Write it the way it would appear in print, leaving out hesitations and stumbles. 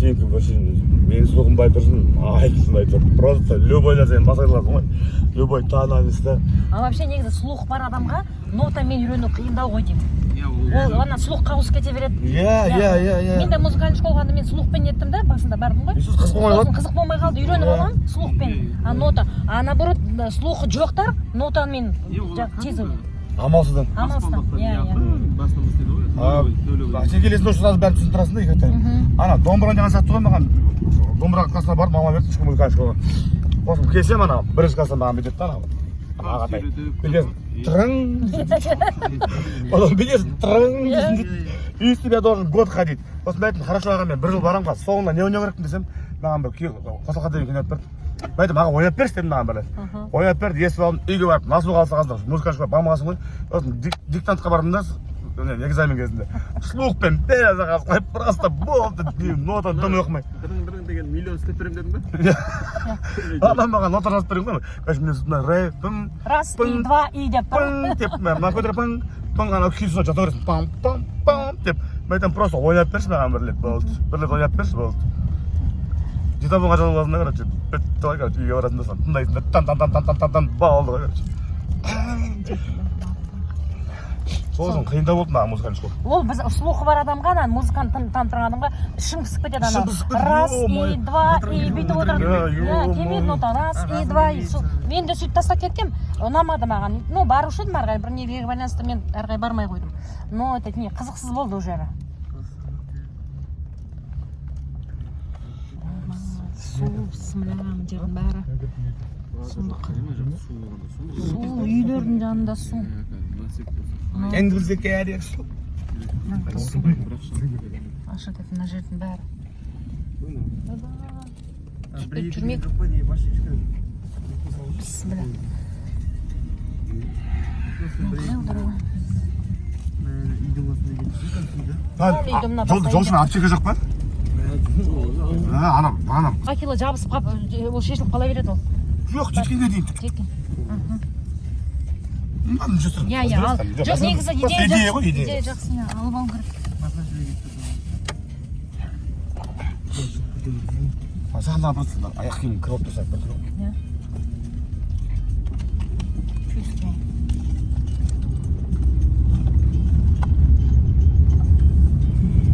Сенікі вообще, менің слухым бай тұрсын, айтсын, айтсын, просто любой нәрсені баса аласың ғой, любой тональностьта. А вообще негізі слух бар адамға нотамен үйрену қиындау ғой деймін. Иә, ол Ол ана слухқа ауысып кете береді. Иә, иә, иә, иә. Мен де музыкальный школаға мен слухпен неттім да, басында бардым ғой. И сосын қызық болмай Сосын қалады. қызық болмай қалды, үйреніп аламын слухпен. А нота, а наоборот, слухы жоқтар нотамен Иә, олар тез кәдімгі үйренеді. Амалсыздан. Амалсыздан, иә, иә. Басынан бастайды ғой. А сен келесің де, сразу бәрін түсініп тұрасың да екі ана домбыра деген сияқты ғой. Маған домбыра классына барып, мама берді ішкі музыкальный школаға. Сосын келсем, ана бірінші класстан маған бүйтеді да, ана ағатай бүйтесің, трың, потом бүйтесің, трың дейсің дейді. И өйстіп я должен год ходить. Сосын мен айттым: «Хорошо, аға, мен бір жыл барамын қазір, соңында не ойнау керекпін?» — десем, маған бір қосалқа деген күй ойнатып берді. Мен айттым: «Аға, ойнап берші», — дедім. Маған бір ойнап берді, естіп алдым. Үйге барып на слух алса, қазір музыкальный школа бармағансың ғой. Сосын диктантқа бардым да, экзамен кезінде слухпен бәрі қойып, просто болды, нота дым оқымай. Дырың дырың деген миллион істеп беремін дедің ба? Ана маған нота жазып берген ғой. Короче, мен мына ре, пым, Раз и пың, два и деп па? Пың деп, мына көтеріп, пың, пың, ана күй жата бересің, пам, пам, пам деп. Мен айтамын: «Просто ойнап берші маған бір рет, болды, бір рет ойнап берші, болды». Диктофонға жазып аласың да, короче, бітті ғой. Короче, үйге барасың да, соны тыңдайсың да, тан тан тан тан тан тан тан, болды ғой. Короче, сол үшін қиындау болды маған музыкальный школа. Ол біз слухы бар адамға, ана музыканы танып тұрған адамға ішің пысып кетеді анау. Ішің пысып кетеді, Раз и ё-моё. два и бүйтіп отырады. Иә, иә, ё-моё. Келмейді нота, раз и два и сол. Мен де сөйтіп тастап кеткенмін, ұнамады маған. Ну, барушы едім ары қарай, бір неге байланысты мен ары қарай бармай қойдым. Но это не қызықсыз болды уже. Су, бісміллә, мына жердің бәрі сұмдық. Су, үйлердің жанында су. Енді бізде керек су. Су ашық, мына жердің бәрі. Ойбай, жүрмейік. Бісміллә. Қалай отыру? Үйде мына басқа. Жолшының аптека жоқ па? А, ана ана Факелі жабысып қалып, ол шешіліп қала береді ол. Жоқ, жеткенге дейін. Жеткен. Мына ничего. Иә, ал жоқ, негізі идея идея жақсы. ғой, идея. Идея жақсы, иә, алып алу керек. Саған просто аяқ киім кіріп алып тұрса бір. Иә. Фу.